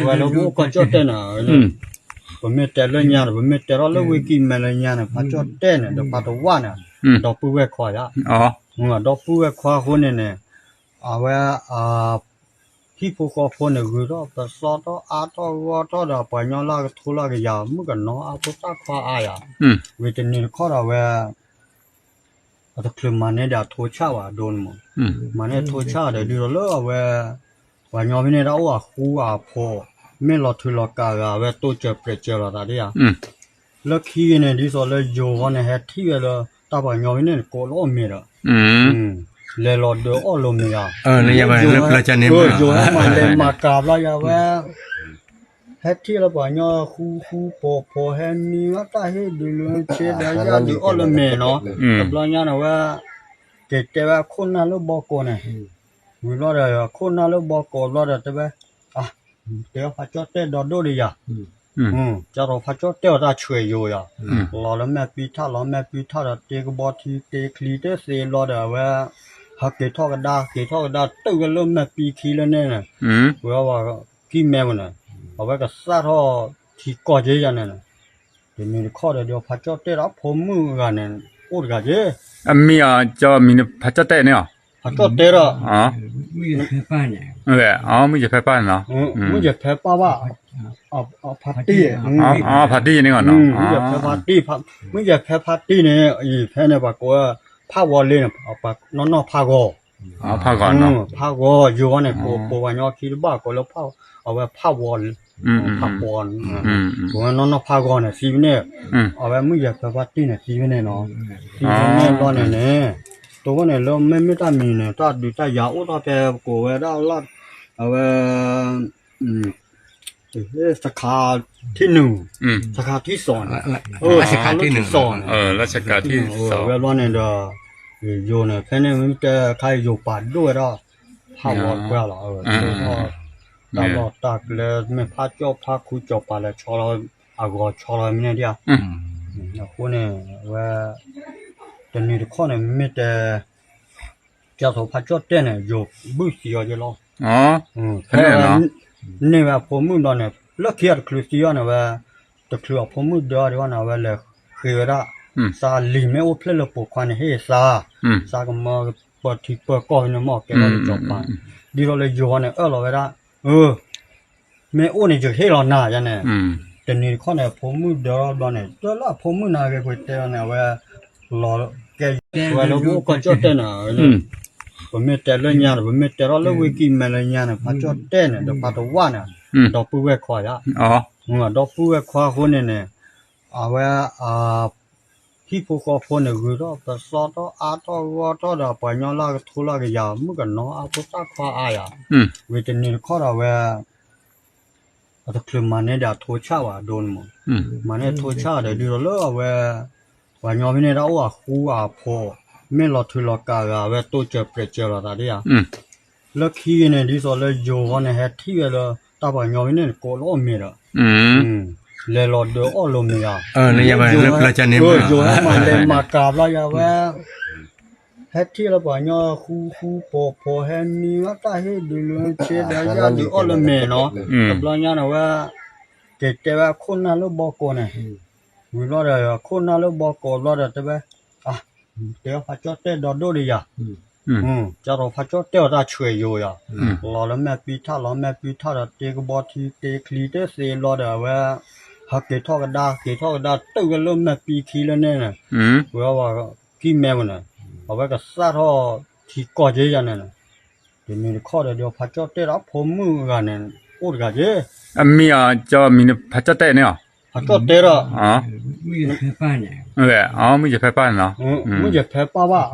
ဝဲလၢပအိၣ်ဖးကၠီၣ်တဲၣ်န့ၣ်, ပမ့ၢ်တဲလၢညါန့ၣ် ပမ့ၢ်တဲထီၣ်လၢဝ့ၢ်ကံၢ်မဲလၢညါန့ၣ် ဖးကၠီၣ်တဲၣ်န့ၣ် ဒီးဖးတဝၣ်န့ၣ်, ဒီပုၢ်ဝဲၢ်ခွါယၤ, ဒီပုၢ်ဝဲၢ်ခွါအဃိန့ၣ်န့ၣ်, အဝဲ ဟံၣ်ဖိဃီဖိန့ၣ် ဂုၤထီၣ်ပသီထီၣ်အါထီၣ်ဂီၢ်ထီၣ်ဒီး ပှၤညီလၢကထိလၢကယၤ မုၣ်ကနီၤအါဖိသၣ်ခွါအါယၤ, ဝံၤတနံၤတခီဒီးအဝဲ အတချုးမၤန့ၢ်ဒီးအထိဆၣ်ဘၣ်ဒိန့ၣ်မး, မၤန့ၢ်ထိဆၣ်ဒီးဒ်သိးလၢအဝဲ ပှၤညီဖဲန့ၣ်တၢ်အိၣ်အဃူအဖိး, မ့ၢ်လီၤထုးလီၤကးဂၤ အဝဲတိစၢၤပြဲးစၢၤလီၤသးဒ်ဧါ, လၢခံက့ၤန့ၣ် ဒ်သိးလၢယိၤဝဲန့ၣ် ဟဲထံၣ်ဝဲလၢ တၢ်ပှၤညီဖဲန့ၣ် ကိးလီၤအီၣ်မ့ၤဒီး လဲၤလီၤဒၢးအီၣ်လီၤမ့ၤယၤ, ယိၤဟဲမၤလဲၤမၤကၤဘျီယၤဝဲ ဟဲထံၣ်လၢပှၤညီဃူဃူဖိးဖိး ဟဲမံဝဲတၢ်ဟ့ၣ်ဒုးလၢဆ့ဒီးယၢ်ဒုးအီၣ်လၢမ့ၤနီၤ, တဘျီညါန့ၣ်ဝဲ က့ၤတဲဝဲအခိၣ်နၢ်လၢဘီကိးန့ၣ်, ဝံၤဘျီဒီး အခိၣ်နၢ်လၢဘီကိးဘျီဒီးတဲဝဲ, တဲအီၤဖးကၠီၣ်တဲၣ်ဒီဒိၣ်ဒီးယၤ, ကၢ်သိးဖးကၠီၣ်တဲၣ်အီၤတၢ်ဆှဲးယိာ်ယၤ, လီၤလၢမဲာ်ပံထၣ် လီၤမဲာ်ပံထၣ်ဒီးတ့ကဘီထံတ့ချံတသ့ဘျီဒီး အဝဲ ဟဲက့ၤထီၣ်ကဒါ က့ၤထီၣ်ကဒါ တုၤဝဲလၢမဲာ်ပံခံလၢန့ၣ်န့ၣ်, ဝဲအဝဲကံၢ်မဲဝဲန့ၣ်, အဝဲကစၢ်ထီၣ်ထံကီၢ်က့ယၤန့ၣ်, တနံၤတခီဒီး ဒီးဖးကၠီၣ်တဲၣ်ဒီးဖိမုၣ်ဂၤန့ၣ် အိၣ်တဂၤက့, အမံၤအီၤကၠီမံၤန့ၣ် ဖးကၠီၣ်တဲၣ်န့ၣ်အီၤ, ဖးကၠီၣ်တဲၣ်ဒီး မုၣ်ယဲၢ်ဖဲပၢ်န့ၣ်, မုၣ်ယဲၢ်ဖဲပၢ်ဘၣ်, ဖါတံၢ်, ဖါတံၢ်န့ၣ်အီၤနီၤ, မုၣ်ယဲၢ်ဖဲဖါတံၢ်, မုၣ်ယဲၢ်ဖဲဖါတံၢ်န့ၣ် အံၤဖဲန့ၣ် ပှၤကိးဝဲ ဖးဝီလ့န့ၣ် ပှၤနီၢ်နီၢ်ဖးဂီၤ, ဖးဂီၤ, ဖးဂီၤ ယိၤဝဲန့ၣ် ကိးပှၤညီခံတဘၣ်ကိးလၢ အဝဲဖးဝီ, ဖးပီ, ပဝဲနီၢ်နီၢ်ဖးဂီၤန့ၣ် သံဝဲန့ၣ်, အဝဲမုၣ်ယဲၢ်ဖဲဖါတံၢ်န့ၣ် သံဝဲန့ၣ်နီၤ, သံဝဲန့ၣ်ဘျီန့ၣ်န့ၣ်, တဝဲန့ၣ်လၢမ့မ့ၢ်တၢ်မံၤန့ၣ် တၢ်ဒုးတၢ်ယၤအိၣ်ထီၣ်ဖဲကိးဝဲဒၣ်လၢ, အဝဲ စခါထံၣ်နုာ်, စခါထံၣ်စီၤန့ၣ်, စခါထံၣ်စီၤန့ၣ်, ဝဲဘျီန့ၣ်ဒီး, ယိၤန့ၣ် ဖဲန့ၣ်မ့ၢ်တဲခါယိၤပာ်ဒိၣ်ဝဲဒၣ်, ဖးဝီပှဲၤလီၤ, တၢ်လီၢ်တၢ်ကျဲ မ့ၢ်ဖးကၠီၣ်ဖးခူကၠီၤပၤလဲၤဆီလီၤ, အဂီၤဆီလီၤမ့ၢ်န့ၣ်ဒ်ဧါ, အဃိန့ၣ် ဝဲ တနံၤတခီန့ၣ် မ့ၢ်တဲ ကၢ်သိးဖးကၠီၣ်တဲၣ်န့ၣ် ယိၤဘုၣ်သံအီၤက့လီၤ, ဖဲ န့ၢ်ဝဲအဖိမုၣ်ဘျီန့ၣ် လၢခံအတချုးသံအီၤန့ၣ်ဝဲ, တချုးအဖိမုၣ်ဒၢအီၤဒံးဘၣ်န့ၣ် အဝဲလဲၤဃ့ဝဲဒၣ်, သးလံာ်မ့ၢ်အိၣ်ဖျဲၣ်လၢပိာ်ခွါန့ၣ်ဟ့ၣ်သး, သးကမၢပၢၢ်ထံပၢၢ်ကီၢ်ဖဲန့ၣ်မ့ၢ်ကဲထီၣ်လၢစီၤပၤ, ဒ်သိးလၢယိၤန့ၣ် အၢၣ်လီၤဝဲဒၣ်, မ့ၢ်အိၣ်န့ၣ် ယကဟ့ၣ်လီၤနၤယါန့ၣ်, တနံၤတခီန့ၣ် အဖိမုၣ်ဒၢထီၣ်ဘျီန့ၣ် တၢ်လၢအဖိမုၣ်နၤဂ့ၤပှ့ၤတဲအီၤန့ၣ် အဝဲ, လီၤကဲ ဝဲလၢပအိၣ်ဖးကၠီၣ်တဲၣ်န့ၣ်, ပမ့ၢ်တဲလၢညါန့ၣ် ပမ့ၢ်တဲထီၣ်လၢဝ့ၢ်ကံၢ်မဲလၢညါန့ၣ် ဖးကၠီၣ်တဲၣ်န့ၣ် ဒီးဖးတဝၣ်န့ၣ်, ဒီပုၢ်ဝဲၢ်ခွါယါ, ဒီပုၢ်ဝဲၢ်ခွါအဃိန့ၣ်န့ၣ်, အဝဲ ဟံၣ်ဖိဃီဖိန့ၣ် ဂုၤထီၣ်ပသီထီၣ်အါထီၣ်ဂီၢ်ထီၣ်ဒီး ပှၤညီလၢကထိလၢကယၤ မုၣ်ကနီၤအါဖိသၣ်ခွါအါယၤ, ဝံၤတနံၤတခီဒီးဝဲ အတချုးမၤန့ၢ်ဒီးအထိဆၣ်ဘၣ်ဒိန့ၣ်မး, မၤန့ၢ်ထိဆၣ်ဒီးဒ်သိးလၢအဝဲ, ပှၤညီဖဲန့ၣ်တၢ်အိၣ်အဃူအဖိး, မ့ၢ်လီၤထုးလီၤကးဂၤ အဝဲတိစၢၤပြဲးစၢၤလီၤသးဒ်ဧါ, လၢခံက့ၤန့ၣ် ဒ်သိးလၢယိၤဝဲန့ၣ် ဟဲထံၣ်ဝဲလၢ တၢ်ပှၤညီဖဲန့ၣ် ကိးလီၤအီၣ်မ့ၤဒီး, လဲၤလီၤဒၢးအီၣ်လီၤမ့ၤယါ, ယိၤဟဲမၤလဲၤမၤကၤဘျီယါဝဲ ဟဲထံၣ်လၢပှၤညီဃူဃူဖိးဖိး ဟဲမံဝဲတၢ်ဟ့ၣ်ဒုးလၢဆ့ဒီးယၢ်ဒုးအီၣ်လၢမ့ၤနီၤ, တဘျီညါန့ၣ်ဝဲ, က့ၤတဲဝဲအခိၣ်နၢ်လၢဘီကိးန့ၣ်, ဝံၤဘျီဒီး အခိၣ်နၢ်လၢဘီကိးဘျီဒီးတဲဝဲ, တဲအီၤဖးကၠီၣ်တဲၣ်ဒီဒိၣ်ဒီးယၤ, ကၢ်သိးဖးကၠီၣ်တဲၣ်အီၤတၢ်ဆှဲးယိာ်ယၤ, လီၤလၢမဲာ်ပံထၣ် လီၤမဲာ်ပံထၣ်ဒီး တ့ကဘီထံတ့ချံတသ့ဘျီဒီး အဝဲ ဟဲက့ၤထီၣ်ကဒါ က့ၤထီၣ်ကဒါ တုၤဝဲလၢမဲာ်ပံခံလၢန့ၣ်န့ၣ်, ဝဲအဝဲကံၢ်မဲဝဲန့ၣ်, အဝဲကစၢ်ထီၣ်ထံကီၢ်က့ယၤန့ၣ်, တနံၤတခီဒီး ဒီးဖးကၠီၣ်တဲၣ်ဒီးဖိမုၣ်ဂၤန့ၣ် အိၣ်တဂၤက့, အမံၤအီၤကၠီမံၤန့ၣ် ဖးကၠီၣ်တဲၣ်န့ၣ်အီၤ, ဖးကၠီၣ်တဲၣ်ဒီး မုၣ်ယဲၢ်ဖဲပၢ်န့ၣ်, မုၣ်ယဲၢ်ဖဲပၢ်ဘၣ်,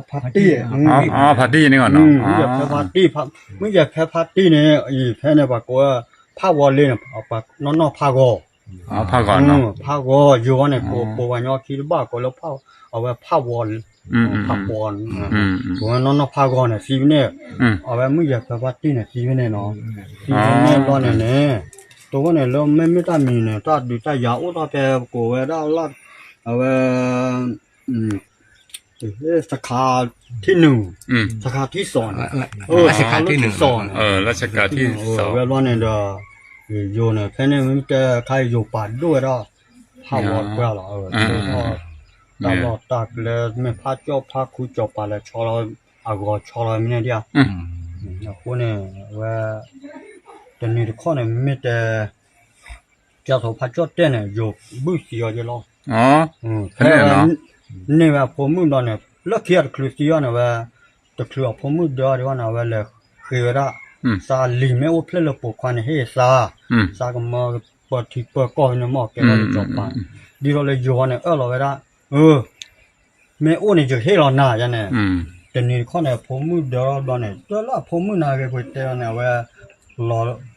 ဖါတံၢ်, ဖါတံၢ်န့ၣ်ဂီၢ်နီၤ, မုၣ်ယဲၢ်ဖဲဖါတံၢ်, မုၣ်ယဲၢ်ဖဲဖါတံၢ်န့ၣ် အံၤဖဲန့ၣ် ပှၤကိးဝဲ ဖးဝီလ့န့ၣ် နီၢ်နီၢ်ဖးဂီၤ, ဖးဂီၤ, ဖးဂီၤ ယိၤဝဲန့ၣ် ကိးပှၤညီခံတဘၣ်ကိးလၢ အဝဲဖးဝီ, ဖးပီ, ပဝဲနီၢ်နီၢ်ဖးဂီၤန့ၣ် သံဝဲန့ၣ်, အဝဲမုၣ်ယဲၢ်ဖဲဖါတံၢ်န့ၣ် သံဝဲန့ၣ်နီၤ, သံဝဲန့ၣ်ဘျီန့ၣ်န့ၣ်, တဝဲန့ၣ်လၢမ့မ့ၢ်တၢ်မံၤန့ၣ် တၢ်ဒုးတၢ်ယၤအိၣ်ထီၣ်ဖဲ ပကိးဝဲဒၣ်လၢ, အဝဲ, စခါထံနုၤ, စခါထံစီၤန့ၣ်, စခါထံစီၤန့ၣ်, ဝဲဘျီန့ၣ်ဒီး ယိၤန့ၣ် ဖဲန့ၣ်မ့ၢ်တဲခါယိၤပာ်ဒိၣ်ဝဲဒၣ် ဖးဝီတပှဲၤလီၤ, တၢ်လီၢ်တၢ်ကျဲ မ့ၢ်ဖးကၠီၣ်ဖးခူကၠီၤပၤလဲၤဆီလီၤ အဂီၤဆီလီၤမ့ၢ်န့ၣ်ဒၣ်, အဃိန့ၣ် အဝဲ တနံၤတခီန့ၣ် မ့ၢ်တဲ ကၠီၤသိးဖးကၠီၣ်တဲၣ်န့ၣ် ယိၤဘုၣ်သံအီၤက့လီၤ, ဖဲ န့ၢ်ဝဲအဖိမုၣ်ဘျီန့ၣ် လၢခံအတချုးသံအီၤန့ၣ်ဝဲ တချုးအဖိမုၣ်ဒၢအီၤဒံးဘၣ်န့ၣ် အဝဲလဲၤဃ့ဝဲဒၣ် သးလံာ်မ့ၢ်အိၣ်ဖျဲၣ်လၢပိာ်ခွါန့ၣ် ဟ့ၣ်သး, သးကမၢပၢၤထံပၢၤကီၢ်ဖဲန့ၣ်မ့ၢ်ကဲထီၣ်လၢစီၤပၤ, ဒ်သိးလၢယိၤန့ၣ် အၢၣ်လီၤဝဲဒၣ် မ့ၢ်အိၣ်န့ၣ် ယကဟ့ၣ်လီၤနၤယါန့ၣ်, တနံၤတခီန့ၣ် အဖိမုၣ်ဒၢထီၣ်ဘျီန့ၣ် တၢ်လၢအဖိမုၣ်နၤဂ့ၤပှဲၤတဲအီၤန့ၣ် အဝဲ လီၤ